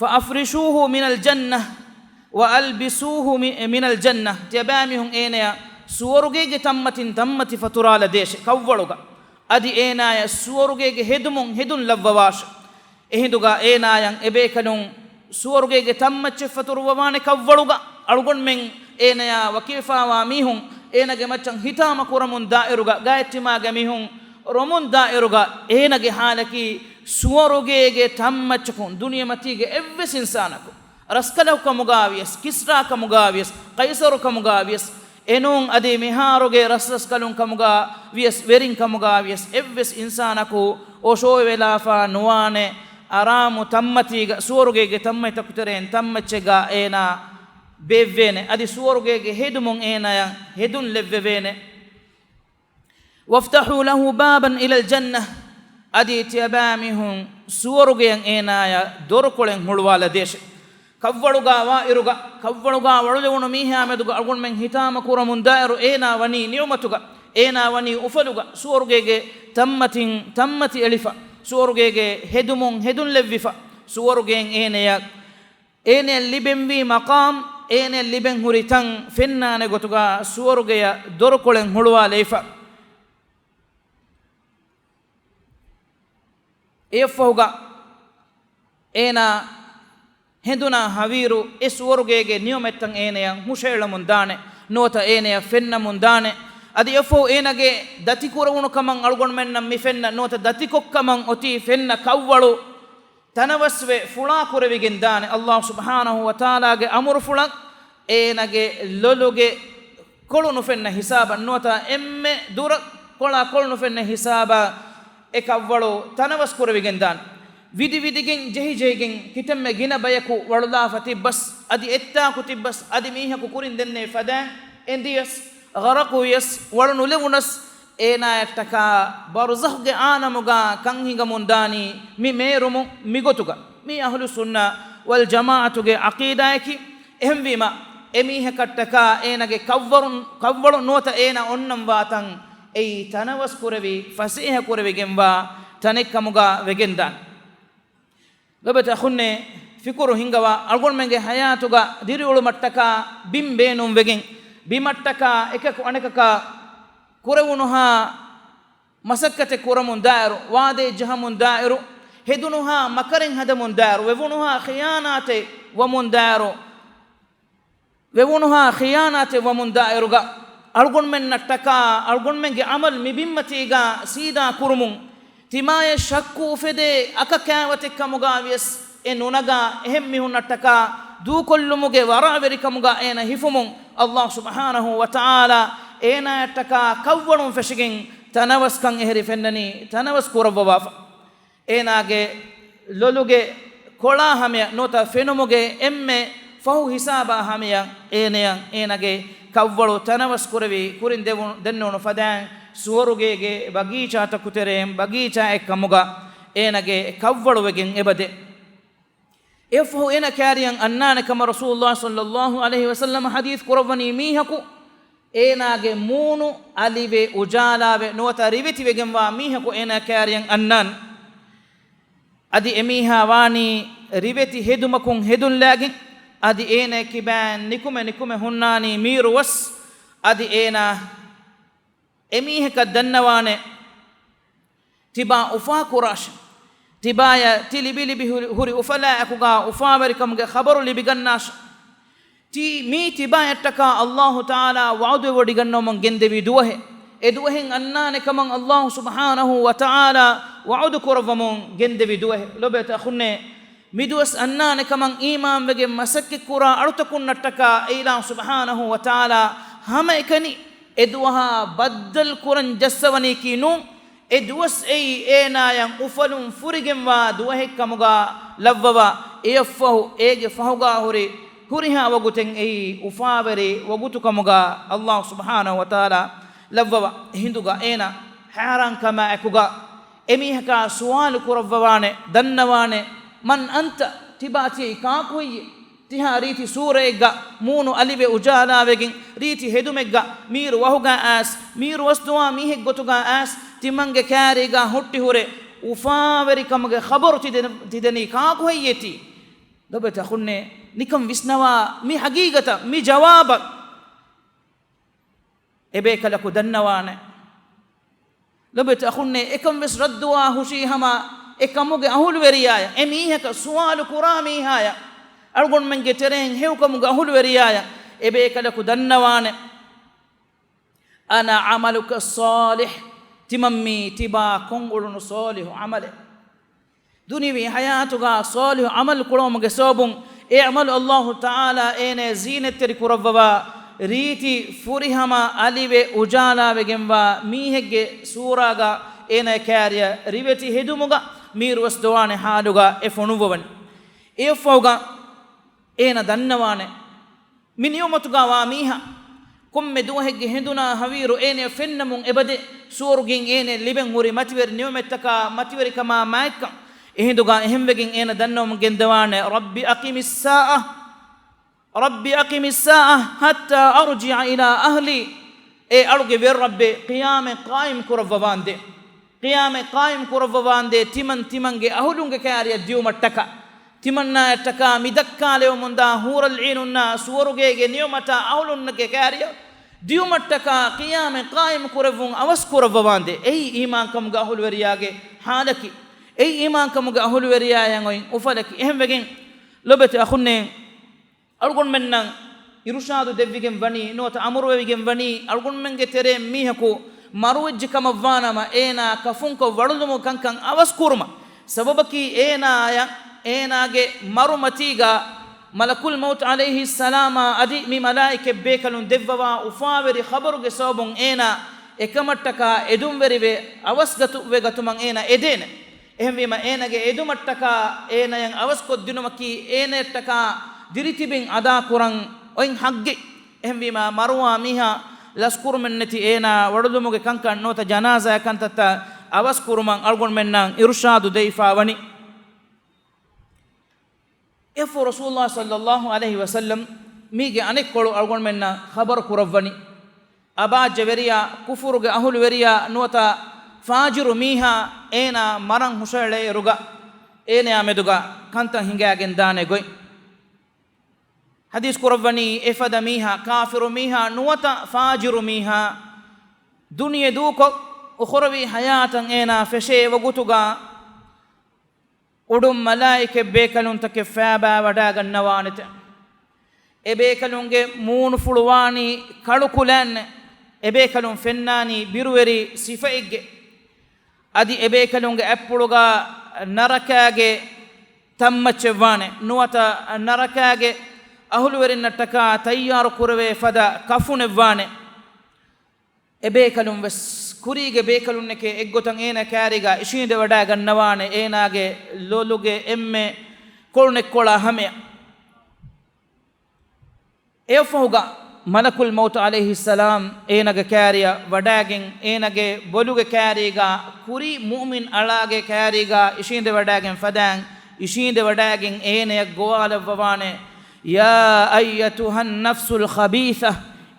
فأفرشوه من الجنة وألبسوه من الجنة، ތިޔަބައިމީހުން އޭނަޔަށް ސުވަރުގޭގެ ތަންމަތިން ތަންމަތި ފަތުރާލަދޭށޭ ކަށްވަޅުގަ. އަދި އޭނާޔަށް ސުވަރުގޭގެ ހެދުމުން ހެދުން ލައްވަވާށޭ. އެހިނދުގަ އޭނާޔަށް އެބޭކަލުން ސުވަރުގޭގެ ތަންމައްޗެއް ފަތުރުއްވަވާނެ ކަށްވަޅުގަ. އަޅުގަނޑުމެން އޭނަޔާ ވަކިވެފާވާ މީހުން އޭނަގެ މައްޗަށް ހިތާމަ ކުރަމުން ދާއިރުގަ، ގާތްތިމާގެ މީހުން ރޮމުން ދާއިރުގަ، އޭނަގެ ޙާލަކީ ސުވަރުގޭގެ ތަންމައްޗަކުން ދުނިޔެމަތީގެ އެއްވެސް އިންސާނަކު، ރަސްކަލަކު ކަމުގަ ވިޔަސް، ކިސްރާ ކަމުގަ ވިޔަސް، ޤައިޞަރު ކަމުގަ ވިޔަސް، އެނޫން އަދި މިހާރުގެ ރަސްރަސްކަލުން ކަމުގަ ވިޔަސް، ވެރިން ކަމުގަ ވިޔަސް، އެއްވެސް އިންސާނަކު އޮށޯވެލާފަ ނުވާނެ އަރާމު ތަންމަތީގަ، ސުވަރުގޭގެ ތަންމަތްތަކު ތެރެއިން ތަންމައްޗެއްގަ އޭނާ ބޭއްވޭނެ. އަދި ސުވަރުގޭގެ ހެދުމުން އޭނާޔަށް ހެދުން ލެއްވެވޭނެ. وافتحوا له بابا إلى الجنة، އަދި ތިޔަބައިމީހުން ސުވަރުގެޔަށް އޭނާޔަށް ދޮރުކޮޅެއް ހުޅުވާލަދޭށޭ. ކަށްވަޅުގަ ވާއިރުގަ، ކަށްވަޅުގަ ވަޅުލެވުނު މީހާ މެދުގަ އަޅުގަނޑުމެން ހިތާމަ ކުރަމުން ދާއިރު، އޭނާ ވަނީ ނިޢުމަތުގަ، އޭނާ ވަނީ އުފަލުގަ، ސުވަރުގޭގެ ތަންމަތިން ތަންމަތި އެޅިފަ، ސުވަރުގޭގެ ހެދުމުން ހެދުން ލެއްވިފަ، ސުވަރުގެއިން އޭނަޔަށް އޭނަޔަށް ލިބެންވީ މަޤާމް، އޭނަޔަށް ލިބެން ހުރި ތަން ފެންނާނެ ގޮތުގަ ސުވަރުގެޔަށް ދޮރުކޮޅެއް ހުޅުވާލައިފަ. އެއަށްފަހުގަ އޭނާ ހެނދުނާ ހަވީރު އެ ސުވަރުގޭގެ ނިޢުމަތްތައް އޭނަޔަށް ހުށައެޅަމުން ދާނެ، ނުވަތަ އޭނަޔަށް ފެންނަމުން ދާނެ. އަދި އެއަށްފަހު އޭނާގެ ދަތި ކުރެވުނު ކަމަށް އަޅުގަނޑުމެންނަށް މިފެންނަ، ނުވަތަ ދަތިކޮށްކަމަށް އޮތީ ފެންނަ ކަށްވަޅު ތަނަވަސްވެ ފުޅާ ކުރެވިގެން ދާނެ. ﷲ ސުބްޙާނަހޫ ވަތަޢާލާގެ އަމުރުފުޅަށް އޭނާގެ ލޮލުގެ ކޮޅު ނުފެންނަ ހިސާބަށް، ނުވަތަ އެންމެ ދުރަށް ކޮޅާ ކޮޅު ނުފެންނަ ހިސާބަށް އެ ކަށްވަޅު ތަނަވަސް ކުރެވިގެން ދާނެ. ވިދި ވިދިގެން ޖެހި ޖެހިގެން ކިތަންމެ ގިނަ ބަޔަކު ވަޅުލާފަ ތިއްބަސް، އަދި އެއްތާކު ތިއްބަސް، އަދި މީހަކު ކުރިން ދެންނެވި ފަދައިން އެނދިޔަސް، ޣަރަޤުވިޔަސް، ވަޅު ނުލެވުނަސް، އޭނާޔަށްޓަކާ ބަރުޒަޚްގެ ޢާލަމުގަ ކަން ހިނގަމުން ދާނީ މި މޭރުމުން މިގޮތުގަ. މީ އަހުލުއްސުންނަ ވަލްޖަމާޢަތުގެ ޢަޤީދާއަކީ. އެހެންވީމަ، އެމީހަކަށްޓަކާ އޭނާގެ ކަށްވަރުން، ކަށްވަޅު ނުވަތަ އޭނާ އޮންނަންވާ ތަން އެއީ ތަނަވަސް ކުރެވި، ފަސޭހަ ކުރެވިގެންވާ ތަނެއްކަމުގަ ވެގެންދާނެ. ލޮބެތި އަޚުންނޭ، ފިކުރު ހިންގަވާ، އަޅުގަނޑުމެންގެ ޙަޔާތުގަ ދިރިއުޅުމަށްޓަކާ ބިން ބޭނުންވެގެން، ބިމަށްޓަކާ އެކަކު އަނެކަކާ ކުރެވުނުހާ މަސައްކަތެއް ކުރަމުން ދާއިރު، ވާދައެއް ޖަހަމުން ދާއިރު، ހެދުނުހާ މަކަރެއް ހަދަމުން ދާއިރު، ވެވުނުހާ ޚިޔާނާތެއް ވަމުން ދާއިރު، ވެވުނުހާ ޚިޔާނާތެއް ވަމުން ދާއިރުގަ، އަޅުގަނޑުމެންނަށްޓަކާ އަޅުގަނޑުމެންގެ ޢަމަލް މި ބިންމަތީގަ ސީދާ ކުރުމުން، ތިމާޔަށް ޝައްކު އުފެދޭ އަކަ ކާވަތެއްކަމުގަ ވިޔަސް އެ ނުނަގާ، އެހެން މީހުންނަށްޓަކާ ދޫކޮށްލުމުގެ ވަރަށްވެރިކަމުގަ އޭނަ ހިފުމުން، ﷲ ސުބްޙާނަހޫ ވަތަޢާލާ އޭނާއަށްޓަކާ ކަށްވަޅުން ފެށިގެން ތަނަވަސްކަން އެހެރި ފެންނަނީ، ތަނަވަސް ކުރައްވަވާފަ. އޭނާގެ ލޮލުގެ ކޮޅާ ހަމަޔަށް ނުވަތަ ފެނުމުގެ އެންމެ ފަހު ހިސާބާ ހަމަޔަށް އޭނަޔަށް އޭނާގެ ކަށްވަޅު ތަނަވަސް ކުރެވި ކުރިން ދެވު-، ދެންނެވުނު ފަދައިން ސުވަރުގޭގެ ބަގީޗާތަކު ތެރެއިން ބަގީޗާއެއްކަމުގަ އޭނާގެ ކަށްވަޅު ވެގެން އެބަދޭ. އެއަށްފަހު އޭނާ ކާރިޔަށް އަންނާނެ ކަމަށް ރަސޫލުﷲ ޞައްލައްލާހު ޢަލައިހި ވަސައްލަމަ ޙަދީޘް ކުރައްވަނީ މީހަކު އޭނާގެ މޫނު އަލިވެ އުޖާލާވެ ނުވަތަ ރިވެތިވެގެންވާ މީހަކު އޭނާ ކާރިޔަށް އަންނާނެ. އަދި އެމީހާ ވާނީ ރިވެތި ހެދުމަކުން ހެދުންލާގެން، އަދި އޭނާ ކިބައިން ނިކުމެ ނިކުމެ ހުންނާނީ މީރުވަސް، އަދި އޭނާ އެމީހަކަށް ދަންނަވާނެ ތިބާ އުފާކުރާށޭ. ތިބާޔަށް ތި ލިބި ލިބި ހުރި، ހުރި އުފަލާއެކުގަ އުފާވެރިކަމުގެ ޚަބަރު ލިބިގަންނާށޭ. ތީ މީ ތިބާޔަށްޓަކާ ﷲ ތަޢާލާ ވަޢުދުވެވޮޑިގަންނަވަމުން ގެންދެވި ދުވަހެއް. އެ ދުވަހެއް އަންނާނެ ކަމަށް ﷲ ސުބްޙާނަހޫ ވަތަޢާލާ ވަޢުދު ކުރައްވަމުން ގެންދެވި ދުވަހެއް. ލޮބުވެތި އަޚުންނޭ، މިދުވަސް އަންނާނެ ކަމަށް އީމާންވެގެން މަސައްކަތްކުރާ އަޅުތަކުންނަށްޓަކާ އެއިލާހު ސުބްޙާނަހޫ ވަތަޢާލާ ހަމައެކަނި އެ ދުވަހާ ބައްދަލު ކުރަން ޖައްސަވަނީކީ ނޫން. އެ ދުވަސް އެއީ އޭނާޔަށް އުފަލުން ފުރިގެންވާ ދުވަހެއްކަމުގަ ލައްވަވާ، އެއަށްފަހު އޭގެ ފަހުގާ ހުރި ހުރިހާ ވަގުތެއް އެއީ އުފާވެރި ވަގުތުކަމުގާ އައްލާހު ސުބްޙާނަހު ވަތަޢާލާ ލައްވަވާ. އެހިނދުގާ އޭނާ ހައިރާންކަމާ އެކުގާ އެމީހަކާ ސުވާލު ކުރައްވަވާނެ، ދަންނަވާނެ، مَنْ أَنْتَ؟ ތިބާ ތިއީ ކާކު ހެއްޔޭ؟ ތިހާ ރީތި ސޫރައެއްގަ މޫނު އަލިވެ އުޖާލާވެގެން، ރީތި ހެދުމެއްގަ މީރު ވަހުގާ އައިސް، މީރު ވަސްދުވާ މީހެއްގޮތުގާ އައިސް، ތިމަންގެ ކާރީގާ ހުއްޓިހުރެ އުފާވެރިކަމުގެ ޚަބަރު ތި ދެ-، ތި ދެނީ ކާކު ހެއްޔޭ ތީ؟ ލޮބެތި އަޚުންނޭ، ނިކަން ވިސްނަވާ މި ޙަޤީޤަތަށް، މި ޖަވާބަށް އެބޭކަލަކު ދަންނަވާނެ. ލޮބެތި އަޚުންނޭ، އެކަން ވެސް ރައްދުވާ ހުށީ ހަމަ އެ ކަމުގެ އަހުލުވެރިޔާޔަށް، އެ މީހަކަށް ސުވާލު ކުރާ މީހާޔަށް، އަޅުގަނޑުމެންގެ ތެރެއިން ހެޔޮކަމުގެ އަހުލުވެރިޔާޔަށް އެބޭކަލަކު ދަންނަވާނެ. أَنَا عَمَلُكَ الصَّالِحُ، ތިމަންމީ ތިބާ ކޮށްއުޅުނު ޞާލިޙު ޢަމަލެއް. ދުނިޔަވީ ޙަޔާތުގާ ޞާލިޙު ޢަމަލު ކުރުމުގެ ސަބަބުން އެ ޢަމަލު އައްލާހު ތަޢާލާ އޭނަޔަށް ޒީނަތްތެރި ކުރައްވަވާ، ރީތި ފުރިހަމަ އަލިވެ އުޖާލާވެގެންވާ މީހެއްގެ ސޫރާގާ އޭނަޔަށް ކާރިޔަށް ރިވެތި ހެދުމުގަ މީރުވެސް ދޮވާނެ ޙާލުގަ އެ ފޮނުއްވަވަނީ. އެއަށްފަހުގަ އޭނަ ދަންނަވާނެ، މި ނިޢުމަތުގާ ވާ މީހާ ކޮންމެ ދުވަހެއްގެ ހެނދުނާ ހަވީރު އޭނަޔަށް ފެންނަމުން އެބަދޭ ސުވަރުގެއިން އޭނަޔަށް ލިބެން ހުރި މަތިވެރި ނިޢުމަތްތަކާ މަތިވެރިކަމާ މާތްކަން. އެހިނދުގާ އެހެންވެގެން އޭނަ ދަންނަވަމުން ގެންދަވާނެ، رَبِّ أَقِمِ السَّاعَةَ، رَبِّ أَقِمِ السَّاعَةَ حَتَّى أَرْجِعَ إِلَى أَهْلِي. އޭ އަޅުގެ ވެރި ރައްބޭ، ޤިޔާމަތް ޤާއިމް ކުރައްވަވާނދޭ. ޤިޔާމަތް ޤާއިމް ކުރައްވަވާނދޭ ތިމަން ތިމަންގެ އަހުލުންގެ ކާރިޔަށް ދިއުމަށްޓަކާ، ތިމަންނާއަށްޓަކާ މި ދައްކާލެވެމުންދާ ޙޫރަލްޢީނުންނާ ސުވަރުގޭގެ ނިޢުމަތާ އަހުލުންނަކެ ކާރިޔަށް ދިއުމަށްޓަކާ ޤިޔާމަތް ޤާއިމް ކުރެއްވުން އަވަސް ކުރައްވަވާނދޭ. އެއީ އީމާންކަމުގެ އަހުލުވެރިޔާގެ ޙާލަކީ. އެއީ އީމާންކަމުގެ އަހުލުވެރިޔާޔަށް އޮތް އުފަލަކީ. އެހެންވެގެން ލޮބެތި އަޚުންނޭ، އަޅުގަނޑުމެންނަށް އިރުޝާދު ދެއްވިގެން ވަނީ، ނުވަތަ އަމުރުވެވިގެން ވަނީ، އަޅުގަނޑުމެންގެ ތެރޭ މީހަކު މަރުވެއްޖެ ކަމަށްވާނަމަ، އޭނާ ކަފުންކޮށް ވަޅުލުމުގެ ކަންކަން އަވަސް ކުރުމަށް. ސަބަބަކީ އޭނާޔަށް، އޭނާގެ މަރުމަތީގަ މަލަކުލް މައުތު ޢަލައިހިއްސަލާމާ އަދި މި މަލާއިކަތް ބޭކަލުން ދެއްވަވާ އުފާވެރި ޚަބަރުގެ ސަބަބުން އޭނާ އެކަމަށްޓަކާ އެދުންވެރިވެ އަވަސް ގަތު-، ވެ ގަތުމަށް އޭނާ އެދޭނެ. އެހެންވީމަ، އޭނާގެ އެދުމަށްޓަކާ އޭނާޔަށް އަވަސްކޮށްދިނުމަކީ އޭނަޔަށްޓަކާ ދިރިތިބިން އަދާކުރަން އޮތް ޙައްޤެއް. އެހެންވީމަ، މަރުވާ މީހާ ލަސްކުރުމެއްނެތި އޭނާ ވަޅުލުމުގެ ކަންކަން ނުވަތަ ޖަނާޒާ ކަންތައްތައް އަވަސްކުރުމަށް އަޅުގަނޑުމެންނަށް އިރުޝާދު ދެވިފާ ވަނީ. އެއަށްފަހު ރަސޫލުﷲ ޞައްލައްލާހު ޢަލައިހި ވަސައްލަމް މީގެ އަނެއްކޮޅު އަޅުގަނޑުމެންނަށް ޚަބަރު ކުރައްވަނީ. އަބާއްޖަވެރިޔާ، ކުފުރުގެ އަހުލުވެރިޔާ ނުވަތަ ފާޖިރު މީހާ އޭނާ މަރަން ހުށައެޅޭއިރުގަ އޭނަޔާ މެދުގަ ކަންތައް ހިނގާގެން ދާނެ ގޮތް. ޙަދީޘް ކުރައްވަނީ، އެފަދަ މީހާ، ކާފިރު މީހާ ނުވަތަ ފާޖިރު މީހާ ދުނިޔެ ދޫކޮށް، އުޚުރަވީ ޙަޔާތަށް އޭނާ ފެށޭ ވަގުތުގަ، އުޑުން މަލާއިކަތް ބޭކަލުންތަކެއް ފައިބާވަޑައިގަންނަވާނެތެ. އެ ބޭކަލުންގެ މޫނުފުޅު ވާނީ ކަޅު ކުލައިންނެ. އެ ބޭކަލުން ފެންނާނީ ބިރުވެރި ސިފައެއްގެ. އަދި އެ ބޭކަލުންގެ އަތްޕުޅުގަ ނަރަކާގެ ތައްމައްޗެއްވާނެ. ނުވަތަ ނަރަކާގެ އަހުލުވެރިންނަށްޓަކާ ތައްޔާރު ކުރެވޭ ފަދަ ކަފުނެއްވާނެ. އެބޭކަލުން ވެސް ކުރީގެ ބޭކަލުންނެކޭ އެއްގޮތަށް އޭނާ ކާރީގަ އިށީނދެވަޑައިގަންނަވާނެ އޭނާގެ ލޮލުގެ އެންމެ ކޮޅުނެއްކޮޅާ ހަމަޔަށް. އެއަށްފަހުގަ މަލަކުލް މައުތު ޢަލައިހިއްސަލާމް އޭނާގެ ކާރިޔަށް ވަޑައިގެން އޭނާގެ ބޮލުގެ ކާރީގަ ކުރީ މުއުމިން އަޅާގެ ކާރީގަ އިށީނދެވަޑައިގެން ފަދައިން އިށީނދެވަޑައިގެން އޭނަޔަށް ގޮވާލައްވަވާނެ، يا أيتها النفس الخبيثة،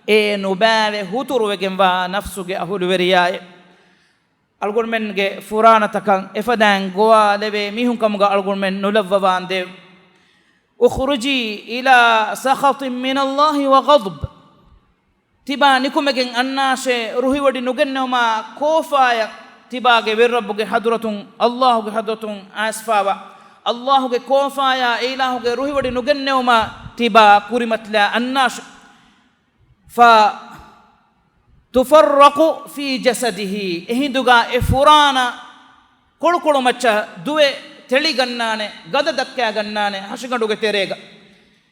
އޭ ނުބައިވެ ހުތުރުވެގެންވާ ނަފްސުގެ އަހުލުވެރިޔާއޭ. އަޅުގަނޑުމެންގެ ފުރާނަތަކަށް އެފަދައިން ގޮވާލެވޭ މީހުން ކަމުގަ އަޅުގަނޑުމެން ނުލައްވަވާނދޭވެ. اخرجي إلى سخط من الله وغضب. ތިބާ ނިކުމެގެން އަންނާށޭ، ރުހިވޮޑި ނުގެންނެވުމާ ކޯފާޔަށް ތިބާގެ ވެރިރައްބުގެ ޙަޟްރަތުން، އައްލާހުގެ ޙަޟްރަތުން އައިސްފާވާ. އައްލާހުގެ ކޯފާޔާ އެއިލާހުގެ ރުހިވޮޑި ނުގެންނެވުމާ ތިބާ ކުރިމަތިލާ އަންނާށޭ. فتفرق في جسده. އެހިނދުގަ އެ ފުރާނަ ކޮޅުކޮޅު މައްޗަށް ދުވެ ތެޅިގަންނާނެ، ގަދަ ދައްކައިގަންނާނެ ހަށިގަނޑުގެ ތެރޭގަ.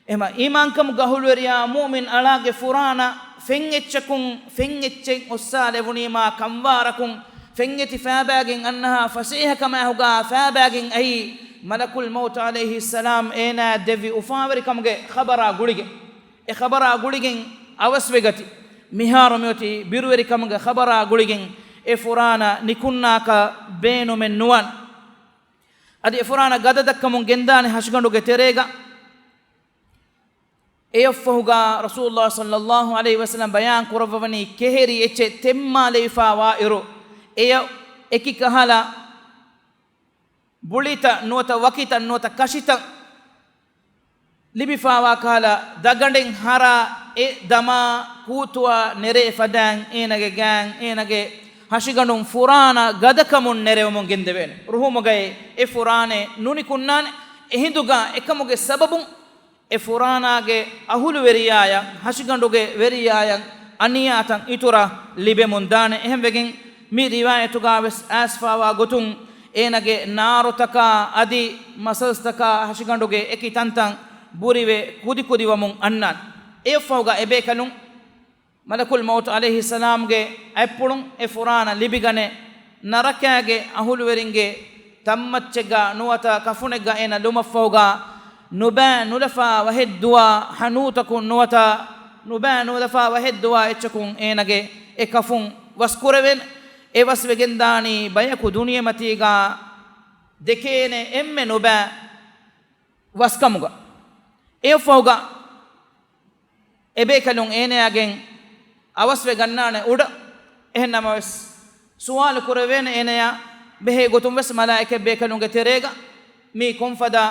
އެހެމަ އީމާންކަމުގެ އަހުލުވެރިޔާ މުއުމިން އަޅާގެ ފުރާނަ ފެންއެއްޗަކުން ފެންއެއްޗެއް އޮއްސާލެވުނީމާ ކަންވާރަކުން ފެންއެތި ފައިބާގެން އަންނަހާ ފަސޭހަކަމާހުގާ ފައިބާގެން އައީ މަލަކުލް މައުތު ޢަލައިހިއްސަލާމް އޭނާއަށް ދެއްވި އުފާވެރިކަމުގެ ޚަބަރާ ގުޅިގެން، އެ ޚަބަރާ ގުޅިގެން އަވަސްވެގަތީ، މިހާރު މިއޮތީ ބިރުވެރިކަމުގެ ޚަބަރާ ގުޅިގެން، އެ ފުރާނަ ނިކުންނާކަށް ބޭނުމެއް ނުވާނެ. އަދި އެ ފުރާނަ ގަދަ ދައްކަމުން ގެންދާނެ ހަށިގަނޑުގެ ތެރޭގަ. އެއަށްފަހުގަ ރަސޫލުﷲ ޞައްލައްލާހު ޢަލައިހި ވަސައްލަމް ބަޔާން ކުރައްވަވަނީ، ކެހެރި އެއްޗެއް ތެއްމާލެވިފާވާއިރު، އެޔަށް އެކި ކަހަލަ ބުޅިތައް ނުވަތަ ވަކިތައް ނުވަތަ ކަށިތައް ލިބިފާވާ ކަހަލަ ދަގަނޑެއް ހަރާ، އެ ދަމާ ކޫތުއާ ނެރޭ ފަދައިން އޭނަގެ ގާތް އޭނަގެ ހަށިގަނޑުން ފުރާނަ ގަދަކަމުން ނެރެވެމުން ގެންދެވޭނެ. ރުހުމުގައި އެ ފުރާނައެއް ނުނިކުންނާނެ. އެހިނދުގަ އެކަމުގެ ސަބަބުން އެ ފުރާނާގެ އަހުލުވެރިޔާޔަށް، ހަށިގަނޑުގެ ވެރިޔާޔަށް އަނިޔާތައް އިތުރަށް ލިބެމުން ދާނެ. އެހެންވެގެން މި ރިވާޔަތުގަ ވެސް އައިސްފާވާ ގޮތުން އޭނަގެ ނާރުތަކާ އަދި މަސަލްސްތަކާ ހަށިގަނޑުގެ އެކި ތަންތަން ބުރިވެ ކުދިކުދިވަމުން އަންނާނެ. އެއަށްފަހުގަ އެބޭކަލުން މަލަކުލް މައުތު ޢަލައިހިއްސަލާމްގެ އަތްޕުޅުން އެ ފުރާނަ ލިބިގަނެ، ނަރަކާގެ އަހުލުވެރިންގެ ތައްމައްޗެއްގަ ނުވަތަ ކަފުނެއްގަ އޭނަ ލުމަށްފަހުގަ، ނުބައި ނުލަފާ ވަހެއްދުވާ ހަނޫތަކުން ނުވަތަ ނުބައި ނުލަފާ ވަހެއްދުވާ އެއްޗަކުން އޭނަގެ އެ ކަފުން ވަސްކުރެވޭނެ. އެ ވަސްވެގެންދާނީ ބަޔަކު ދުނިޔެމަތީގަ ދެކޭނެ އެންމެ ނުބައި ވަސްކަމުގަ. އެއަށްފަހުގަ އެބޭކަލުން އޭނަޔާގެން އަވަސްވެ ގަންނާނެ އުޑަށް. އެހެންނަމަވެސް، ސުވާލު ކުރެވޭނެ އޭނަޔާ ބެހޭ ގޮތުން ވެސް މަލާއިކަތް ބޭކަލުންގެ ތެރޭގަ، މީ ކޮންފަދަ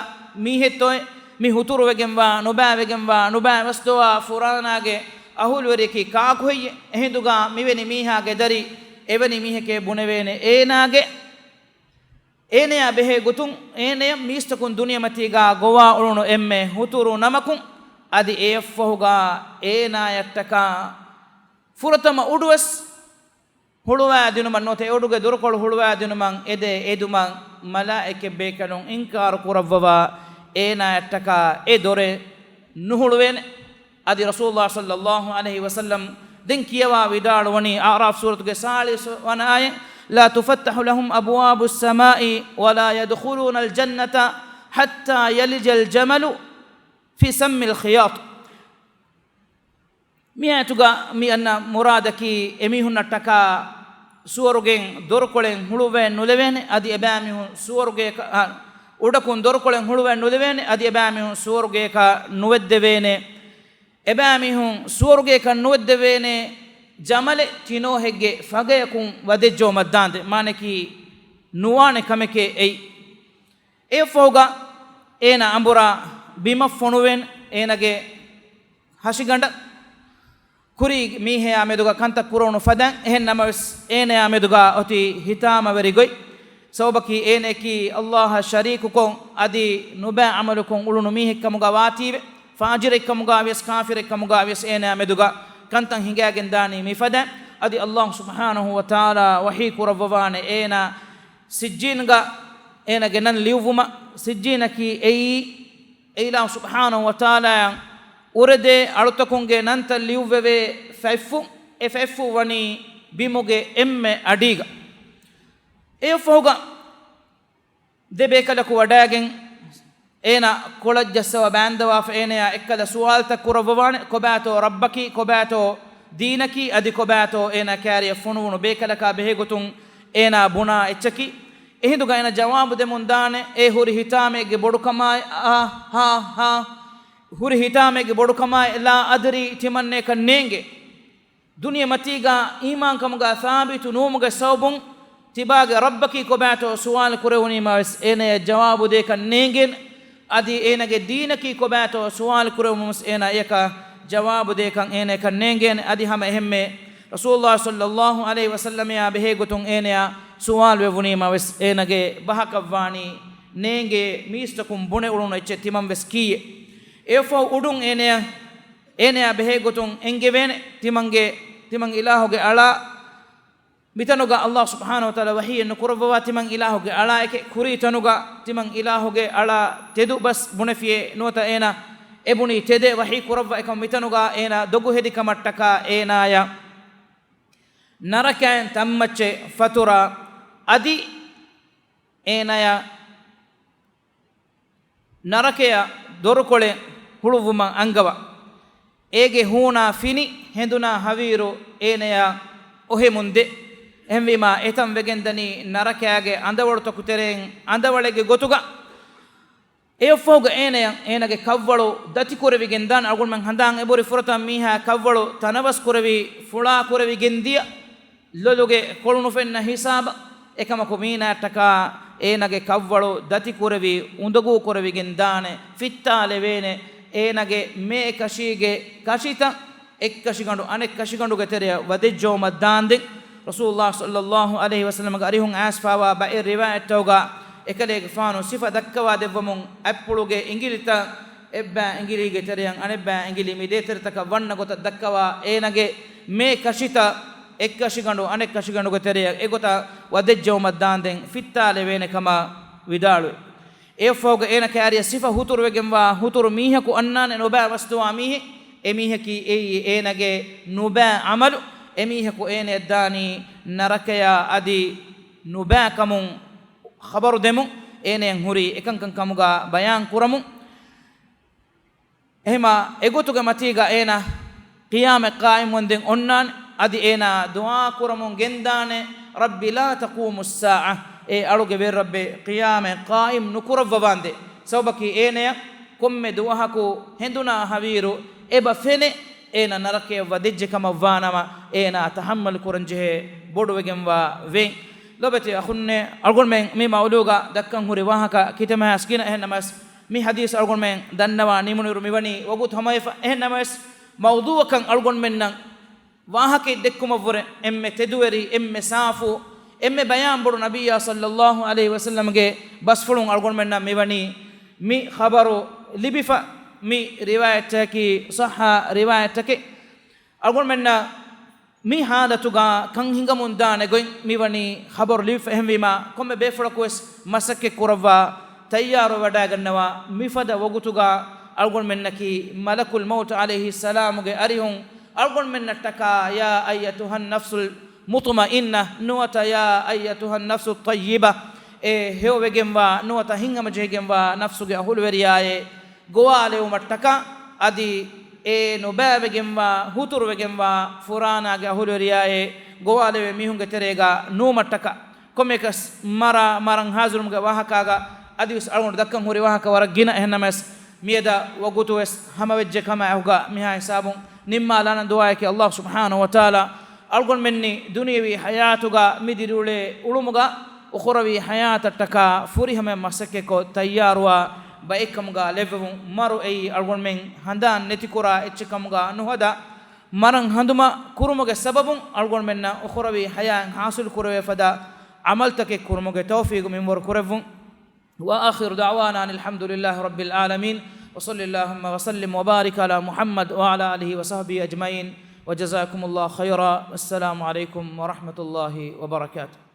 މީހެއްތޯއޭ؟ މި ހުތުރުވެގެންވާ، ނުބައިވެގެންވާ، ނުބައި ވަސްދުވާ ފުރާނާގެ އަހުލުވެރިޔަކީ ކާކު ހެއްޔޭ؟ އެހިނދުގަ މިވެނި މީހާގެ ދަރި އެވެނި މީހެކޭ ބުނެވޭނެ އޭނާގެ އޭނަޔާ ބެހޭ ގޮތުން އޭނަޔަށް މީސްތަކުން ދުނިޔެމަތީގަ ގޮވާ އުޅުނު އެންމެ ހުތުރު ނަމަކުން، އަދި އެއަށްފަހުގަ އޭނާޔަށްޓަކާ ފުރަތަމަ އުޑުވެސް ހުޅުވާދިނުމަށް ނުވަތަ އެ އުޑުގެ ދޮރުކޮޅު ހުޅުވާދިނުމަށް އެދޭ އެދުމަށް މަލާއިކަތް ބޭކަލުން އިންކާރު ކުރައްވަވާ، އޭނާޔަށްޓަކާ އެ ދޮރެއް ނުހުޅުވޭނެ. އަދި ރަސޫލުﷲ ޞައްލައްލާހު ޢަލައިހި ވަސައްލަމް ދެން ކިޔަވާ ވިދާޅުވަނީ، އަޢުރާފް ސޫރަތުގެ ސާޅީސް ވަނަ އާޔަތް، "لا تفتح لهم أبواب السماء ولا يدخلون الجنة حتى يلج الجمل في سم الخياط." މި އާޔަތުގަ މި އަންނަ މުރާދަކީ، އެމީހުންނަށްޓަކާ ސުވަރުގެއިން ދޮރުކޮޅެއް ހުޅުވައެއް ނުލެވޭނެ، އަދި އެބައިމީހުން ސުވަރުގެއަކަށް، އާ، އުޑަކުން ދޮރުކޮޅެއް ހުޅުވައެއް ނުލެވޭނެ، އަދި އެބައިމީހުން ސުވަރުގެއަކަށް ނުވެއްދެވޭނެ. އެބައިމީހުން ސުވަރުގެއަކަށް ނުވެއްދެވޭނެ، ޖަމަލެއް ތިނޯހެއްގެ ފަގަޔަކުން ވަދެއްޖައުމަށްދާންދެން، މާނައަކީ ނުވާނެ ކަމެކޭ އެއީ. އެއަށްފަހުގަ އޭނާ އަނބުރާ ބިމަށް ފޮނުވެން އޭނާގެ ހަށިގަނޑަށް ކުރީ މީހަޔާ މެދުގަ ކަންތައް ކުރެވުނު ފަދައިން. އެހެން ނަމަވެސް، އޭނަޔާ މެދުގަ އޮތީ ހިތާމަވެރި ގޮތް. ސަބަބަކީ އޭނައަކީ ﷲ އަށް ޝަރީކުކޮށް، އަދި ނުބައި ޢަމަލުކޮށް އުޅުނު މީހެއްކަމުގަ ވާތީވެ، ފާޖިރެއްކަމުގަ ވިޔަސް ކާފިރެއްކަމުގަ ވިޔަސް އޭނަޔާ މެދުގަ ކަންތައް ހިނގައިގެން ދާނީ މިފަދައިން. އަދި ﷲ ސުބްޙާނަހޫ ވަތަޢާލާ ވަޙީ ކުރައްވަވާނެ އޭނާ ސިއްޖީންގަ އޭނާގެ ނަން ލިޔުއްވުމަށް. ސިއްޖީނަކީ އެއީ، އެއިލާހު ސުބްޙާނަހޫ ވަތަޢާލާއަށް އުރެދޭ އަޅުތަކުންގެ ނަންތައް ލިޔުއްވެވޭ ފަތްފުށް، އެ ފަތްފުށް ވަނީ ބިމުގެ އެންމެ އަޑީގަ. އެއަށްފަހުގަ ދެ ބޭކަލަކު ވަޑައިގެން އޭނާ ކޮޅަށް ޖައްސަވާ ބާންދަވާފަ އޭނަޔާ އެއްކަލަ ސުވާލުތައް ކުރައްވަވާނެ، ކޮބާތޯ ރައްބަކީ، ކޮބާތޯ ދީނަކީ، އަދި ކޮބާތޯ އޭނާ ކާރިއަށް ފޮނުވުނު ބޭކަލަކާ ބެހޭގޮތުން އޭނާ ބުނާ އެއްޗަކީ. އެހިނދުގަ އޭނަ ޖަވާބު ދެމުން ދާނެ، އޭ ހުރި ހިތާމައެއްގެ ބޮޑުކަމާއި، އާ، ހާ، ހާ، ހުރި ހިތާމައެއްގެ ބޮޑުކަމާއި، لا أدري، ތިމަންނަޔަކަށް ނޭނގޭ. ދުނިޔެމަތީގަ އީމާންކަމުގަ ސާބިތު ނުވުމުގެ ސަބަބުން ތިބާގެ ރައްބަކީ ކޮބާތޯ ސުވާލު ކުރެވުނީމަވެސް އޭނަޔަށް ޖަވާބު ދޭކަށް ނޭނގޭނެ. އަދި އޭނަގެ ދީނަކީ ކޮބާތޯ ސުވާލު ކުރެވުމުންވެސް އޭނަ އެޔަކަށް ޖަވާބު ދޭކަށް އޭނަޔަކަށް ނޭނގޭނެ. އަދި ހަމަ އެހެންމެ ރަސޫލުﷲ ޞައްލައްލާހު ޢަލައިހި ވަސައްލަމަޔާ ބެހޭގޮތުން އޭނަޔާ ސުވާލުވެވުނީމަވެސް އޭނަގެ ބަހަކަށްވާނީ ނޭނގޭ މީސްތަކުން ބުނެ އުޅުނު އެއްޗެއް ތިމަންވެސް ކީއޭ. އެއަށްފަހު އުޑުން އޭނަޔަށް އޭނަޔާ ބެހޭގޮތުން އެންގެވޭނެ، ތިމަންގެ، ތިމަން އިލާހުގެ އަޅާ، މިތަނުގަ ﷲ ސުބްޙާނަހޫ ވަތަޢާލާ ވަޙީއެއް ނުކުރައްވަވާ، ތިމަން އިލާހުގެ އަޅާއެކޭ. ކުރީ ތަނުގަ ތިމަން އިލާހުގެ އަޅާ ތެދު ބަސް ބުނެފިޔޭ ނުވަތަ އޭނަ އެބުނީ ތެދެއް ވަޙީ ކުރައްވާ. އެކަމު މިތަނުގަ އޭނަ ދޮގު ހެދި ކަމަށްޓަކާ އޭނާޔަށް ނަރަކައިން ތަންމައްޗެއް ފަތުރާ، އަދި އޭނާޔަށް ނަރަކަޔަށް ދޮރުކޮޅެއް ހުޅުއްވުމަށް އަންގަވާ. އޭގެ ހޫނާ ފިނި ހެނދުނާ ހަވީރު އޭނަޔާ އޮހެމުން ދޭ. އެހެންވީމާ، އެތަން ވެގެންދަނީ ނަރަކައިގެ އަނދަވަޅުތަކު ތެރެއިން އަނދަވަޅެއްގެ ގޮތުގަ. އެއަށްފަހުގަ އޭނަޔަށް އޭނަގެ ކަށްވަޅު ދަތިކުރެވިގެންދާނެ. އަޅުގަނޑުމެން ހަނދާން އެބުރި ފުރަތަމަ މީހާ ކަށްވަޅު ތަނަވަސްކުރެވި، ފުޅާކުރެވިގެންދިޔަ، ލޮލުގެ ކޮޅު ނުފެންނަ ހިސާބަށް. އެކަމަކު މީނާއަށްޓަކާ އޭނަގެ ކަށްވަޅު ދަތިކުރެވި، އުނދަގޫކުރެވިގެންދާނެ، ފިއްތާލެވޭނެ. އޭނަގެ މޭ ކަށީގެ ކަށިތައް އެއްކަށިގަނޑު އަނެއްކަށިގަނޑުގެ ތެރެއަށް ވަދެއްޖައުމަށް ދާންދެން، ރަސޫލުﷲ ޞައްލައްލާހު ޢަލައިހި ވަސައްލަމަގެ އަރިހުން އައިސްފާވާ ބައެއް ރިވާޔަތްތަކުގަ އެކަލޭގެފާނު ސިފަ ދައްކަވާ ދެއްވަމުން، އަތްޕުޅުގެ އިނގިލިތައް އެއްބައި އިނގިލީގެ ތެރެއަށް އަނެއްބައި އިނގިލި މި ދޭތެރެތަކަށް ވަންނަ ގޮތަށް ދައްކަވާ، އޭނަގެ މޭ ކަށިތައް އެއްކަށިގަނޑު އަނެއްކަށިގަނޑުގެ ތެރެއަށް އެގޮތަށް ވަދެއްޖައުމަށް ދާންދެން ފިއްތާލެވޭނެ ކަމަށް ވިދާޅުވި. އެއަށްފަހުގަ އޭނަ ކައިރިއަށް ސިފަ ހުތުރުވެގެންވާ ހުތުރު މީހަކު އަންނާނެ ނުބައި ވަސްދުވާ މީހެއް. އެމީހަކީ އެއީ އޭނަގެ ނުބައި ޢަމަލު. އެމީހަކު އޭނަޔަށް ދާނީ ނަރަކަޔާ އަދި ނުބައިކަމުން ޚަބަރު ދެމުން، އޭނަޔަށް ހުރީ އެކަންކަން ކަމުގަ ބަޔާން ކުރަމުން. އެހެމާ އެގޮތުގެ މަތީގަ އޭނަ ޤިޔާމަތް ޤާއިމްވަންދެން އޮންނާނެ. އަދި އޭނާ ދުޢާ ކުރަމުން ގެންދާނެ، رب لا تقوم الساعة، އޭ އަޅުގެ ވެރިރައްބޭ، ޤިޔާމަތް ޤާއިމް ނުކުރައްވަވާނދޭ. ސަބަބަކީ އޭނަޔަށް ކޮންމެ ދުވަހަކު ހެނދުނާ ހަވީރު އެބަ ފެނެ، އޭނަ ނަރަކަޔަށް ވަދެއްޖެ ކަމަށް ވާނަމަ، އޭނާ ތަޙައްމަލް ކުރަންޖެހޭ ބޮޑުވެގެންވާ ވެއިން. ލޯބިވެތި އަޚުންނޭ، އަޅުގަނޑުމެން މި މައުޟޫޢުގަ ދައްކަން ހުރި ވާހަކަ ކިތަމަސް ގިނަ. އެހެންނަމަވެސް، މި ޙަދީޘް އަޅުގަނޑުމެން ދަންނަވާ ނިމުނުއިރު މިވަނީ ވަގުތު ހަމަވެފަ. އެހެންނަމަވެސް، މައުޟޫޢަކަށް އަޅުގަނޑުމެންނަށް ވާހަކައެއް ދެއްކުމަށްވުރެ އެންމެ ތެދުވެރި، އެންމެ ސާފު، އެންމެ ބަޔާން ބޮޑު ނަބިއްޔާ ޞައްލައްލާހު ޢަލައިހި ވަސައްލަމްގެ ބަސްފުޅުން އަޅުގަނޑުމެންނަށް މިވަނީ މި ޚަބަރު ލިބިފަ. މި ރިވާޔަތްތަކަކީ ޞައްޙަ ރިވާޔަތްތަކެއް. އަޅުގަނޑުމެންނަށް މި ޙާލަތުގަ ކަން ހިނގަމުންދާނެ ގޮތް މިވަނީ ޚަބަރު ލިބިފަ. އެހެންވީމާ، ކޮންމެ ބޭފުޅަކުވެސް މަސައްކަތް ކުރައްވާ، ތައްޔާރުވެވަޑައިގަންނަވާ. މިފަދަ ވަގުތުގަ އަޅުގަނޑުމެންނަކީ މަލަކުލް މައުތު ޢަލައިހިއްސަލާމުގެ އަރިހުން އަޅުގަނޑުމެންނަށްޓަކާ، يا أيتها النفس المطمئنة، ނުވަތަ يا أيتها النفس الطيبة، އޭ ހެޔޮވެގެންވާ، ނުވަތަ ހިތްހަމަޖެހިގެންވާ ނަފްސުގެ އަހުލުވެރިޔާއޭ، ގޮވާލެވުމަށްޓަކާ، އަދި އޭ ނުބައިވެގެންވާ، ހުތުރުވެގެންވާ ފުރާނާގެ އަހުލުވެރިޔާއޭ، ގޮވާލެވޭ މީހުންގެ ތެރޭގަ ނުވުމަށްޓަކާ. ކޮންމެއަކަސް މަރާ، މަރަން ހާޒިރުވުމުގެ ވާހަކާގަ އަދިވެސް އަޅުގަނޑު ދައްކަން ހުރި ވާހަކަ ވަރަށް ގިނަ. އެހެންނަމަވެސް، މިއަދަށް ވަގުތުވެސް ހަމަވެއްޖެ ކަމާއެކުގަ މިހާ ހިސާބުން ނިންމާލާނަން. ދުޢާއަކީ، ﷲ ސުބްޙާނަހޫ ވަތަޢާލާ އަޅުގަނޑުމެންނި ދުނިޔެވީ ޙަޔާތުގަ މި ދިރިއުޅޭ އުޅުމުގަ އުޚުރަވީ ޙަޔާތަށްޓަކާ ފުރިހަމަ މަސައްކަތްކޮށް ތައްޔާރުވާ ބައެއްކަމުގަ ލެއްވެވުން. މަރު އެއީ އަޅުގަނޑުމެން ހަނދާން ނެތިކުރާ އެއްޗެއް ކަމުގަ ނުހަދާ، މަރަން ހަނދުމަ ކުރުމުގެ ސަބަބުން އަޅުގަނޑުމެންނަށް އުޚުރަވީ ޙަޔާތް ޙާޞިލް ކުރެވޭ ފަދަ ޢަމަލްތަކެއް ކުރުމުގެ ތައުފީޤު މިންވަރު ކުރެއްވުން. وآخر دعوانا أن الحمد لله رب العالمين، وصل اللهم وسلم وبارك على محمد وعلى آله وصحبه أجمعين، وجزاكم الله خيرا، والسلام عليكم ورحمة الله وبركاته.